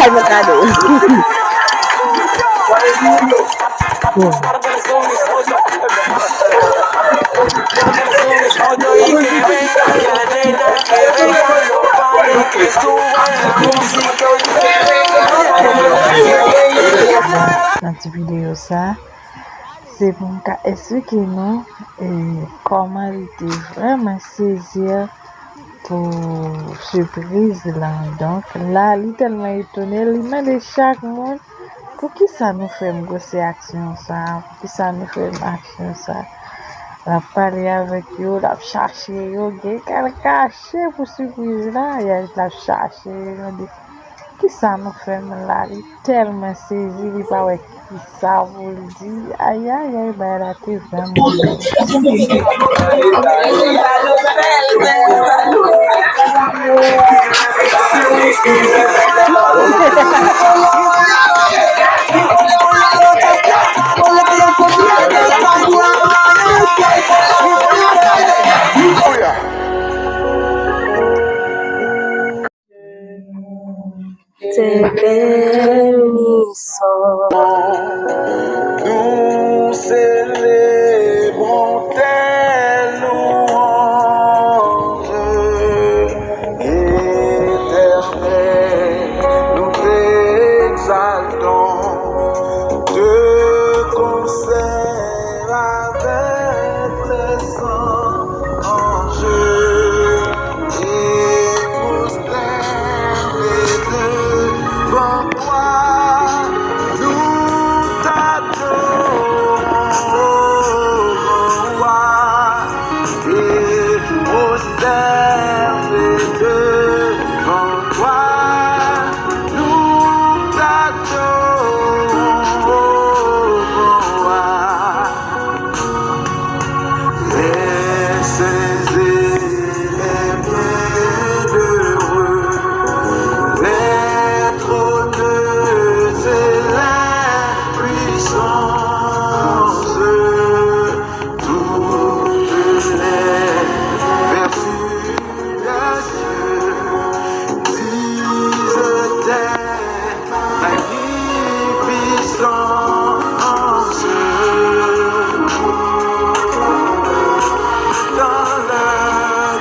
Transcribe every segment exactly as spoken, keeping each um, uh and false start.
Ay, mwen kado. Nan ti videyo sa, se pou m ka esplike nou, e, kòman li te vrèman sezi pou sipriz lan. Donk, la, li tèlman etone, li mande chak moun, "Poukisa nou fè m gwosè aksyon sa a? Poukisa nou fè m aksyon sa a?" L ap pale avèk yo, l ap chache yo, gen k al kache pou sipriz la, y a, l ap chache yo, mande, "Kisa nou fè m la?" Li tèlman sezi, li pa wè kisa pou l di. Ayayay, bagay la te vrèman. Te beni sò. Nou selebrons tes louanges, Éternel, nous t'exaltons, te conserve avec les anges. Devan twa, nou t adorons, wa, e pwostène devan twa, nou t adorons, wa. Les saints et les bienheureux, les trôneux et les puissances, toutes les vertus des cieux disent tes magnificences. Dans le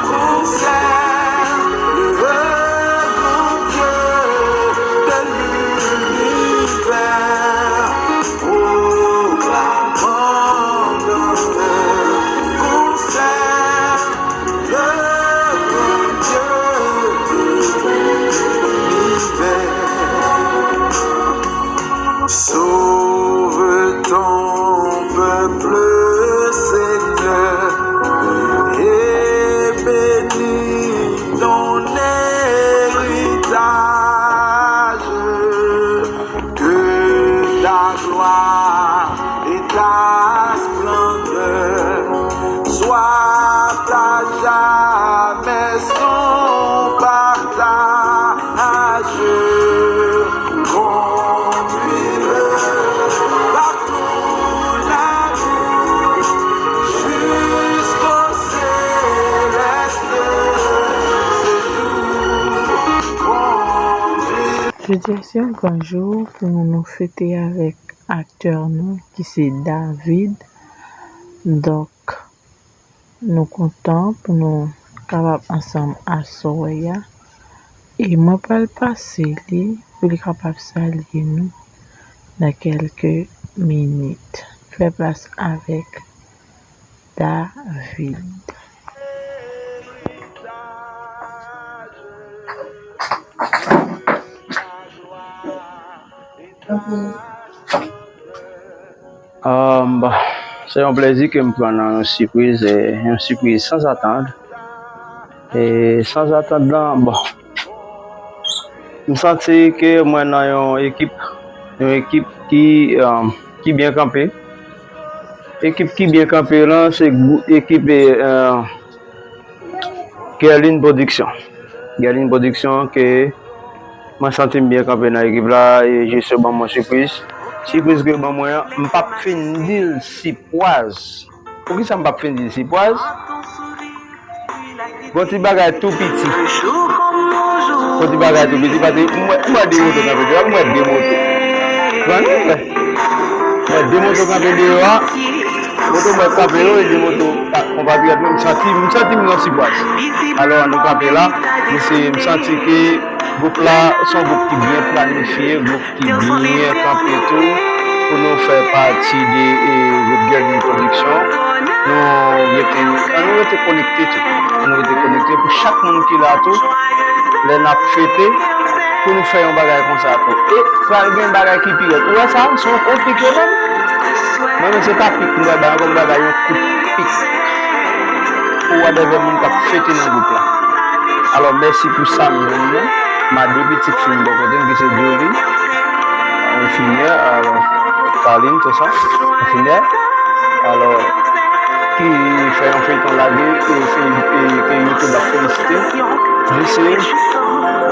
concert, le grand Dieu de l'univers, proclamant dans le concert le grand Dieu de l'univers. Sauve ton peuple, Seigneur, et bénis ton héritage. Que ta gloire et ta splendeur soient à jamais son partage. Conduis-le par ton amour jusqu'au céleste séjour. Conduis Jodi a se yon gran jou pou nou fete avèk aktè nou ki se David. Donk, nou kontan pou nou kapab ansanm aswè a. E mwen pral pase li pou li kapab salye nou nan kèlke minit. Fè plas avèk David. Um, bon, se yon plezi ke m pran nan yon sipriz, e, yon sipriz sans attendre. E sans attendre lan, bon, m santi ke mwen nan yon ekip, yon ekip ki, um, ki byen kanpe. Ekip ki byen kanpe lan, se gwou-, ekip, e, um, Guerline Production. Guerline Production ke mwen santi m byen kanpe nan ekip la, e Jisou ban mwen sipriz. Sipriz ke ban mwen an, m p ap fin di l sipwaz. Poukisa m p ap fin di l sipwaz? Gon ti bagay tou piti. Gon ti bagay tou piti, paske m wè, m wè de moto kanpe deyò, m wè de moto. Konprann? M wè de moto kanpe deyò a. Moto mwen kanpe yo, e de moto pa konpatriyòt mwen, m santi, m santi m nan sipwaz. Alò, nou kanpe la, mesye, m santi ke gwoup la, se yon gwoup ki byen planifye, gwoup ki byen kanpe tou, pou nou fè pati de, e, gwoup Guerline Production. Nou rete, ann nou rete konekte tou. Ann nou rete konekte pou chak moun ki la tou, lè n ap fete, pou nou fè yon bagay konsa tou. E pral gen bagay ki pi rèd. Ou wè sa? Se yon kout pik yo ban m. Mwen menm se pa pik m pral bay ankò, m pral bay yon kout pik. Pou whatever moun k ap fete nan gwoup la. Alò, mèsi pou sa m jwenn nan. M a de pitit fi m bò kote m ki se Jolie, enfimyè, alò, Carline, tou sa, enfimyè. Alò, ki fè yon feyton lage, e, e, ke YouTube ap felisite. Jisou,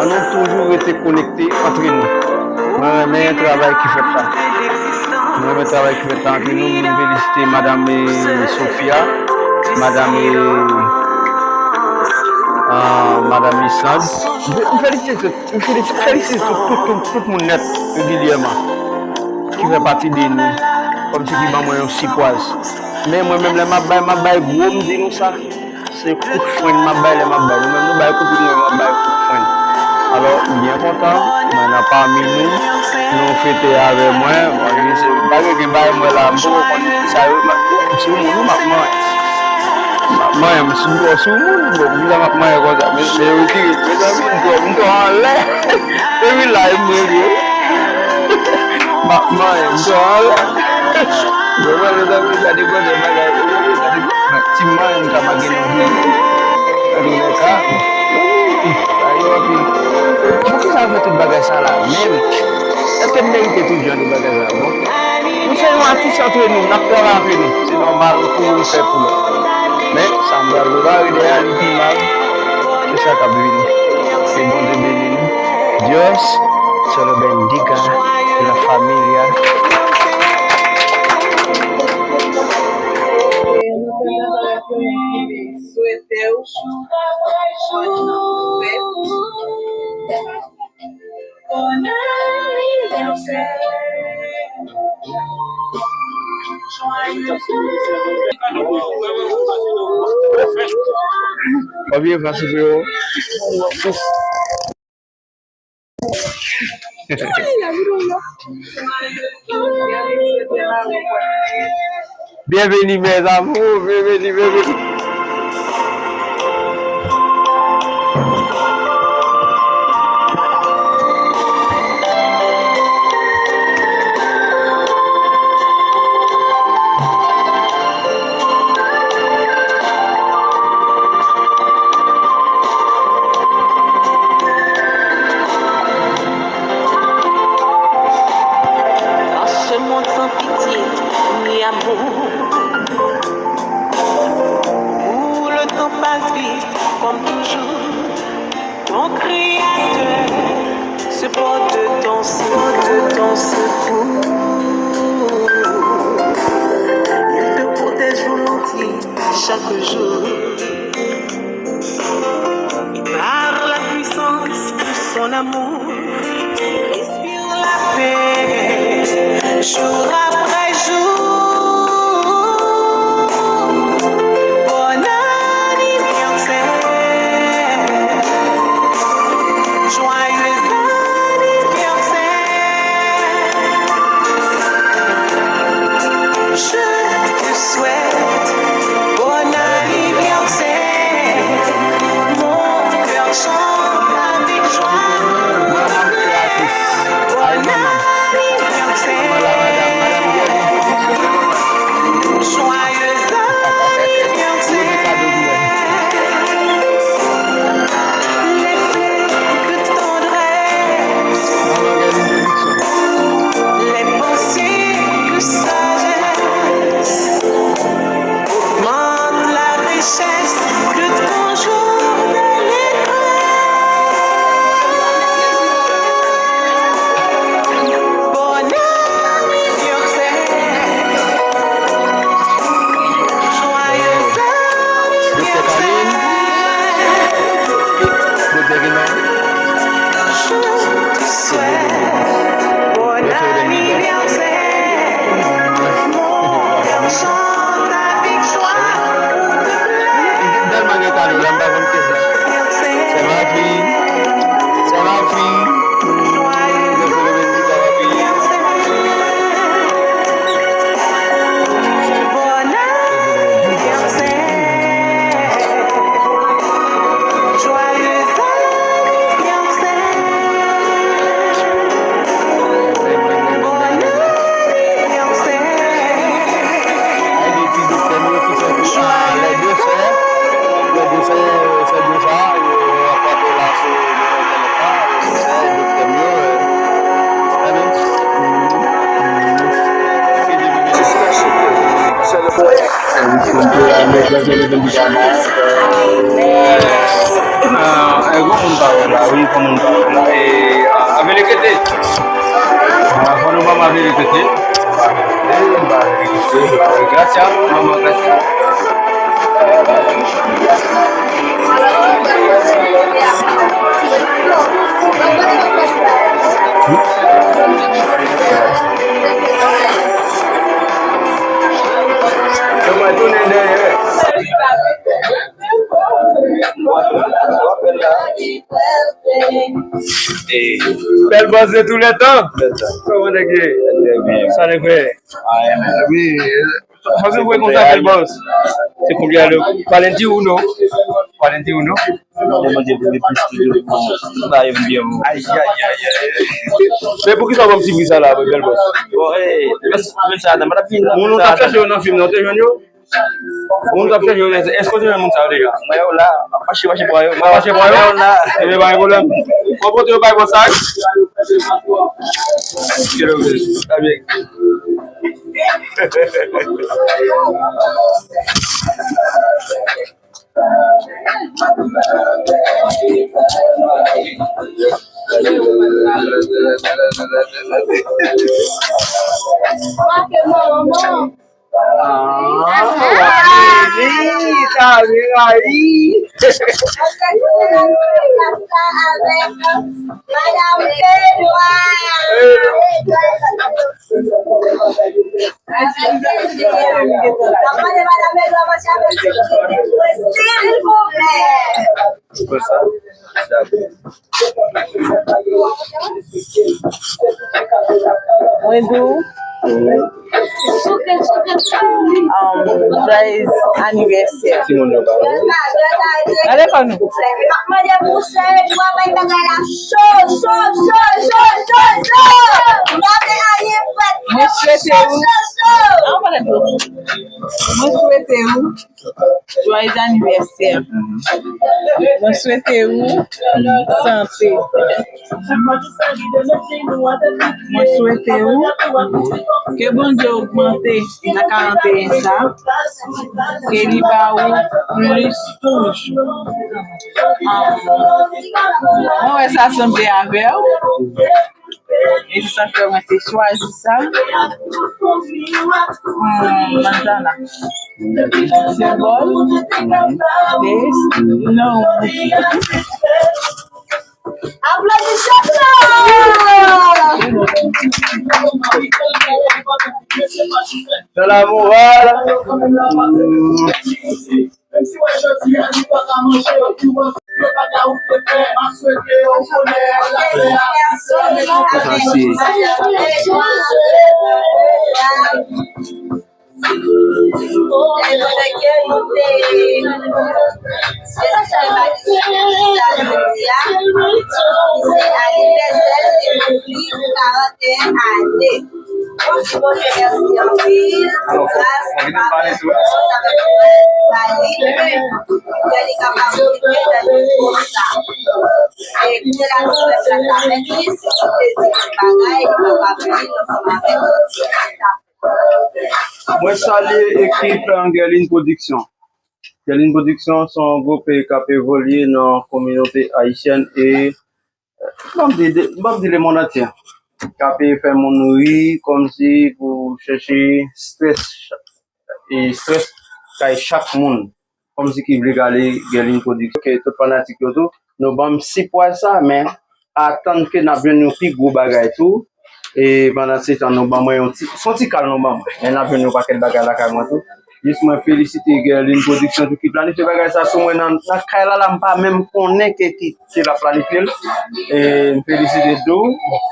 ann nou toujou rete konekte antre nou. Mwen renmen travay ki fèt la. Mwen renmen travay ki fèt la antre nou. M felisite madanm, e, Sofia, madanm, e, ah, madanm Lisandre. M fe-, m felisite tout, m felisite, felisite tout, tout, tout, tout moun nèt regilyèman ki fè pati de nou, kòmsi ki ban mwen yon sipwaz. Men mwen menm, lè m ap bay, m ap bay gwo, m di nou sa. Se kout frenn m ap bay lè m ap bay. Nou menm, nou bay kout pik, mwen menm m ap bay kout frenn. Alò, m byen kontan, mwen nan pami nou. Nou fete avè mwen. Bon, se pa gen, gen bagay mwen la, m poko konn kisa yo, m ap, m sou moun, m ap manyen. M ap manyen, m sou, m sou moun, bon, poukisa m ap manyen konsa? Men, men yo retire, mezanmi, m twò, m twò anlè. Epi la, e mwen li ye. M ap manyen, m twò anlè. Bon, mwen, mezanmi, gade gwosè bagay, mezanmi, gade, ti manyen m ka make nan vi. Gade nèg sa. Sa yo anpil. Poukisa yo fè tout bagay sa la menm? Èske m merite tout jan de bagay sa? Bon. Nou se yon atis antre nou, n ap travay antre nou. Se nòmal pou youn fè pou lòt. Men, sa m pral prepare dèyè a, li pi mal ke sa k ap vini. Ke Bondye beni nou. Dios se lo bendiga, la familia. Swete w bòn fèt. Bon anivèsè. Kòbyen fwa, freo? Bienvenue, mes amours, bienvenue, bienvenue. Dans ce monde sans pitié, ni amour. Où le temps passe vite, comme toujours. Ton créateur se porte ton secours, ton secours. Il te protège volontiers chaque jour. Et par la puissance de son amour, il inspire la paix jour après jour. Bon anniversaire, joyeux anniversaire. Ah, e gwo moun pa wè la, wi, gwo moun pa wè la. E, ah, avè li kete. Ah, fò nou ba m avè li kete. Gracia, manman, gracia. Yo mwen tounen dèyè. Bèl bòs de tou lè tan. Kòman nèg ye? Sa nèg fè? Wi. Sa se vre konsa, bèl bòs. Se konbyen lè? Valentino. Valentino. Mwen demande pou li plis toujou pou ba yo byen. Ay, ay, ay, ay. Men poukisa w ban m ti pri sa la, bèl bòs? Bon, eh, men sa, nan, madam, fin nan. Moun nou t ap chèche yo nan fim nan, w te jwenn yo? Moun k ap chèche yo, èske w te jwenn moun sa yo deja? Mwen yo la, m ap mache, mache pran yo. M ap mache pran yo? Mwen yo la. Ebyen, pa gen pwoblèm. Fò pote yo bay bòs sa, wi. Trè byen. Ah, w ap vini, kamera, wi. Avèk Madame Fedwa. Silvouplè. Mwen di w, um, joyeux anniversaire. Gade kò nou. Mwen swete ou, mwen swete ou joyeux anniversaire. Mwen swete ou sante. Mwen swete ou ke Bondye ogmante nan karant e en sa, ke li ba ou plis toujou. Mwen wè sa sanble avè w. E se sa k fè mwen te chwazi sa. Hmm, manzana. Symbole de l'amour. Aplodisman! Dans la morale. Menm si w wè jodi a nou pa ka manje, yo di w se bagay ou te fè, m ap swete yo bonè, lapè a, santi. Lè ke nou te, se jodi a, se anivèsè l te mouri pou karant e en ane. Mwen di Bondye mèsi anpil pou gras, pou papa, pou responsab mwen, pou li, pou fè li kapab rive nan nivo sa. E kounye la nou fè plas avèk li, si Bondye di yon bagay, li kapab vin ansanm avèk nou. Mwen salye ekip Guerline Production. Guerline Production se yon gwoup k ap evolye nan kominote ayisyèn e m ap di, de- m ap di lemonn antye, k ap fè moun ri, kòmsi pou chèche strès, e strès kay chak moun, kòmsi ki vle gade Guerline Production, ke tout fanatik yo tou, nou ban m sipò sa, men atann ke n ap jwenn yon pi gwo bagay tou. E pandan se tan, nou ban mwen yon ti, se yon ti kal nou ban mwen. Men n ap jwenn yon pakèt bagay lakay mwen tou. Jis mwen felisite Guerline Production tou ki planifye bagay sa sou mwen nan, nan kay la, la m pa menm konnen ke ki se l ap planifye l. E m felisite l tou. Bon,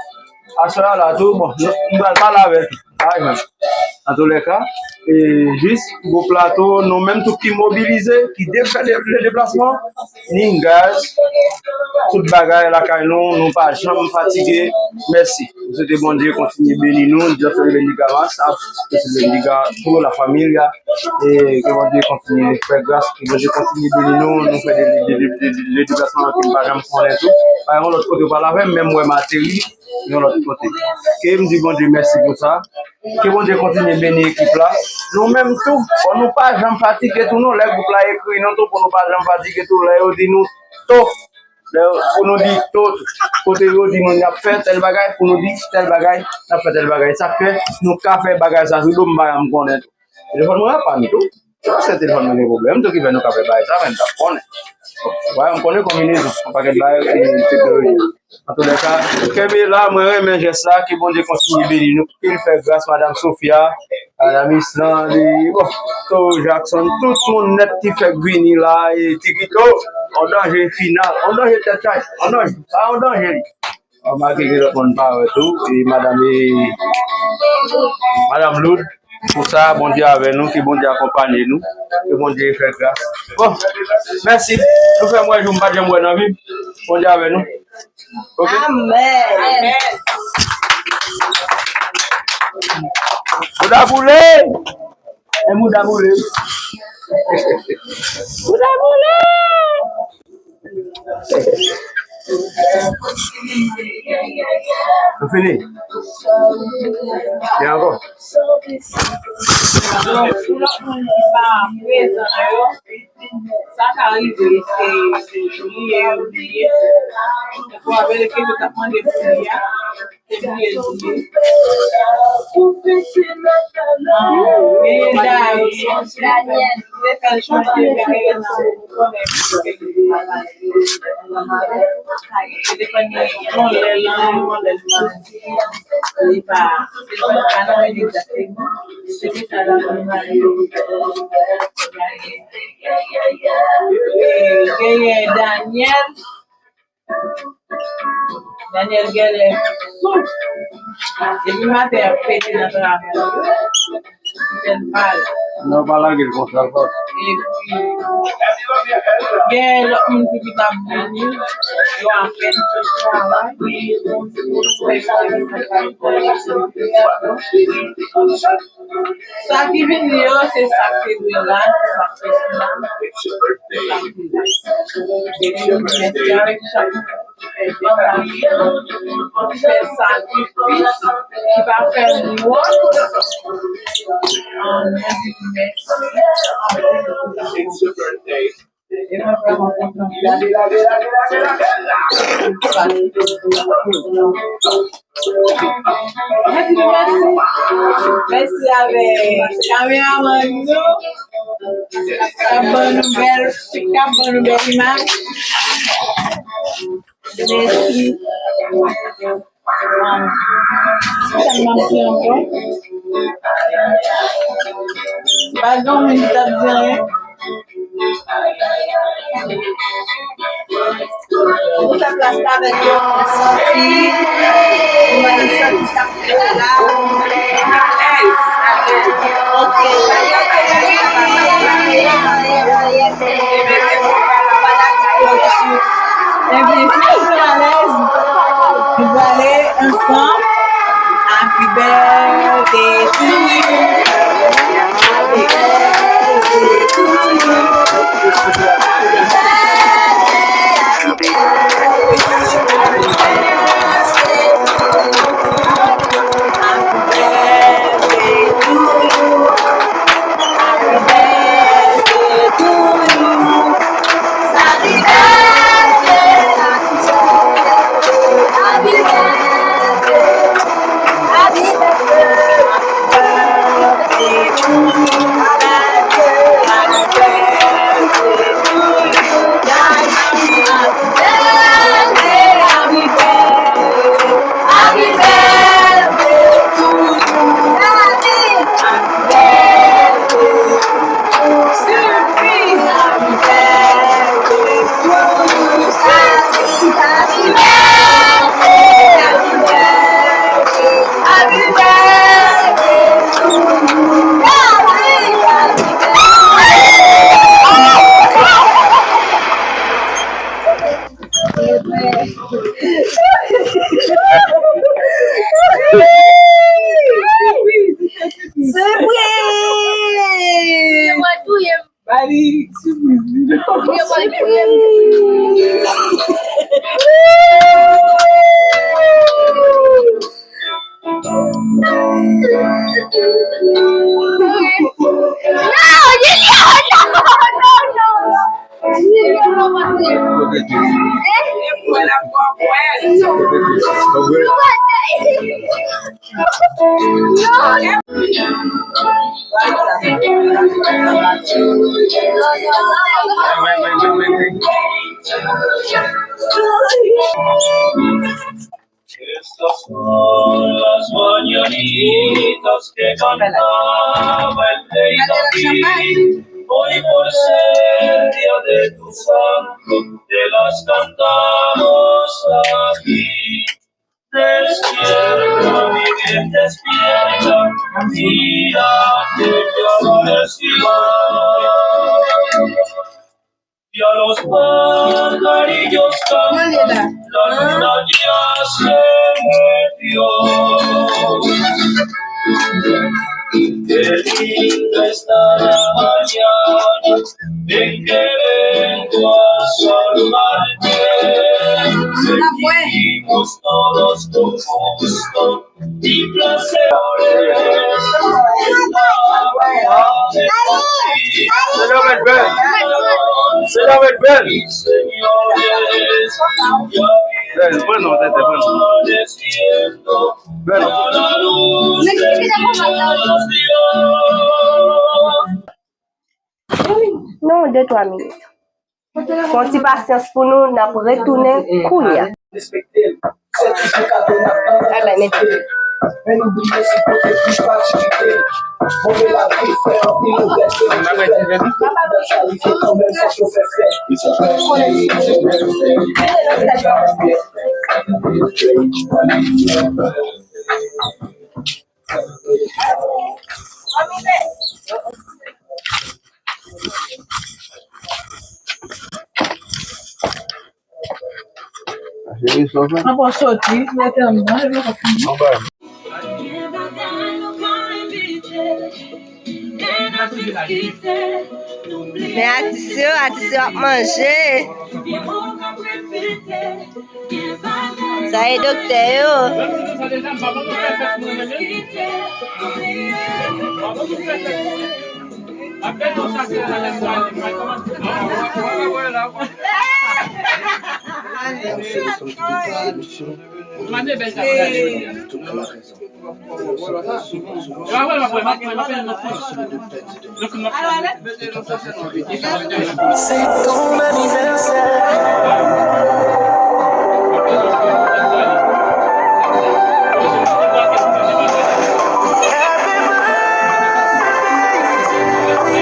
aswè a la tou, bon, nou- m pral pale avè l tou. Ay, men. Antoulèka, e jis gwo plato, nou menm tou ki mobilize, ki de- fè de- le deplasman, ni gaz, tout bagay lakay nou, nou pa janm fatige. Mèsi. M swete Bondye kontinye beni nou, Dios le bendiga más, Dios le bendiga toda la familia, e ke Bondye kontinye fè gras, ke Bondye kontinye beni nou, nou fè de- de- de- de- de- de- deplasman ke m pa janm konnen tou. Pa yon lòt kote w pale avè m, men m wè m ateri yon lòt kote. Ke m di Bondye mèsi pou sa. Ke Bondye kontinye beni ekip la. Nou menm tou, fò nou pa janm fatige tou non. Lè gwoup la ekri nou tou, pou nou pa janm fatige tou. Lè yo di nou to, lè yo, pou nou di to tou. Kote yo di nou n ap fè tèl bagay, pou nou di tèl bagay, n ap fè tèl bagay. Sa k fè nou ka fè bagay sa sou do m, m pa janm konnen tou. Telefòn mwen an pann tou. Se paske telefòn mwen gen pwoblèm tou ki fè nou ka fè bagay sa, men m t ap konnen. Bon, m konnen konbinezon, yon pakèt bagay, e, teknoloji. Antoulèka, kenbe la, mwen renmen jès la, ke Bondye kontinye beni nou, ke l fè gras, Madam Sofia, Madam Islan, e, bon, Toro Jackson, tout moun nèt ki fèk vini la, e, Tikito, on danje final, on danje tèt chaj, on danje, pa on danje li. Remarke gen lòt moun parèt tou, e madam, e madam Loud, pou sa, Bondye avè nou, ke Bondye akonpanye nou, ke Bondye fè gras. Bon, mèsi. Nou fè m wè jou m pa t janm wè nan vi m. Bondye avè nou. Ok? Amèn. Amèn. Bouda boule! E bouda boule. Bouda boule! Nou fini? Gen ankò? Donk, pou lòt moun ki pa prezan yo, sa ka rive, se, se bliye yo bliye. Ou ap rele ke yo t ap mande pou li a. Genyen Daniel. Daniel genlè sou. Depi maten ap pete nan travay. Li fè l pale. Non, pa lage l konsa ankò. Epi, gen lòt moun tou ki t ap vini. Yo apèn sot travay. Sa ki vini yo, se sa ki dwe la, se sa ki la. Mèsi avèk chak moun ki fè deplase, ki fè sakrifis, ki pa fè wòch. Mwen di mèsi. E mwen vrèman kontan. Mèsi, mèsi avèk kameramann nou. K ap ban nou bèl, k ap ban nou bèl imaj. Mèsi. Sa m ap di ankò? Pa gen moun ki t ap di anyen. Ou fè plas la avèk yo, ou santi, ou santi sa k fèt la. Ok. Ebyen, si nou alèz, nou prale ansanm. Happy birthday to you. Happy birthday to you. Happy birthday to you. Happy birthday to you. Happy birthday to you. Happy birthday, happy birthday, happy birthday, happy birthday to you. Happy birthday to you. Happy birthday, happy birthday, happy birthday to you. Happy, happy birthday. Surprise! Happy birthday to you, Sabi. Happy birthday, happy birthday, happy birthday to you, Sabi. Happy birthday. Surprise! Ba li sipriz li non. Surprise! Estas son las mañanitas que cantaba el rey David. Hoy por ser día de tu santo, te las cantamos a ti. Despierta, mi bien, despierta, mira que ya amaneció. Y a los pajarillos cantan, la luna ya se metió. Qué linda está la mañana en que vengo a saludarte. Venimos todos con gusto y placer. Señor, ven, ven. Señor, ven, ven. Ven, bueno, ven, ven. Ven. Non, de twa minit. Fè yon ti pasyans pou nou, n ap retounen kounye a. Ay, bay, mete. Mwen pa soti, mwen te anndan, mwen pa fini. Men atis yo, atis yo ap manje. Sa e doktè yo. C'est ton anniversaire. Happy birthday to you.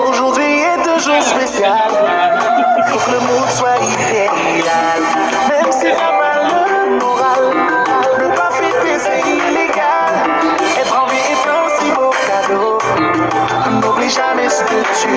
Aujourd'hui est un jour spécial. Il faut que le monde soit idéal. Même si t'as mal le moral, ne pas fêter, c'est illégal. Être en vie est un si beau cadeau. N'oublie jamais ce que tu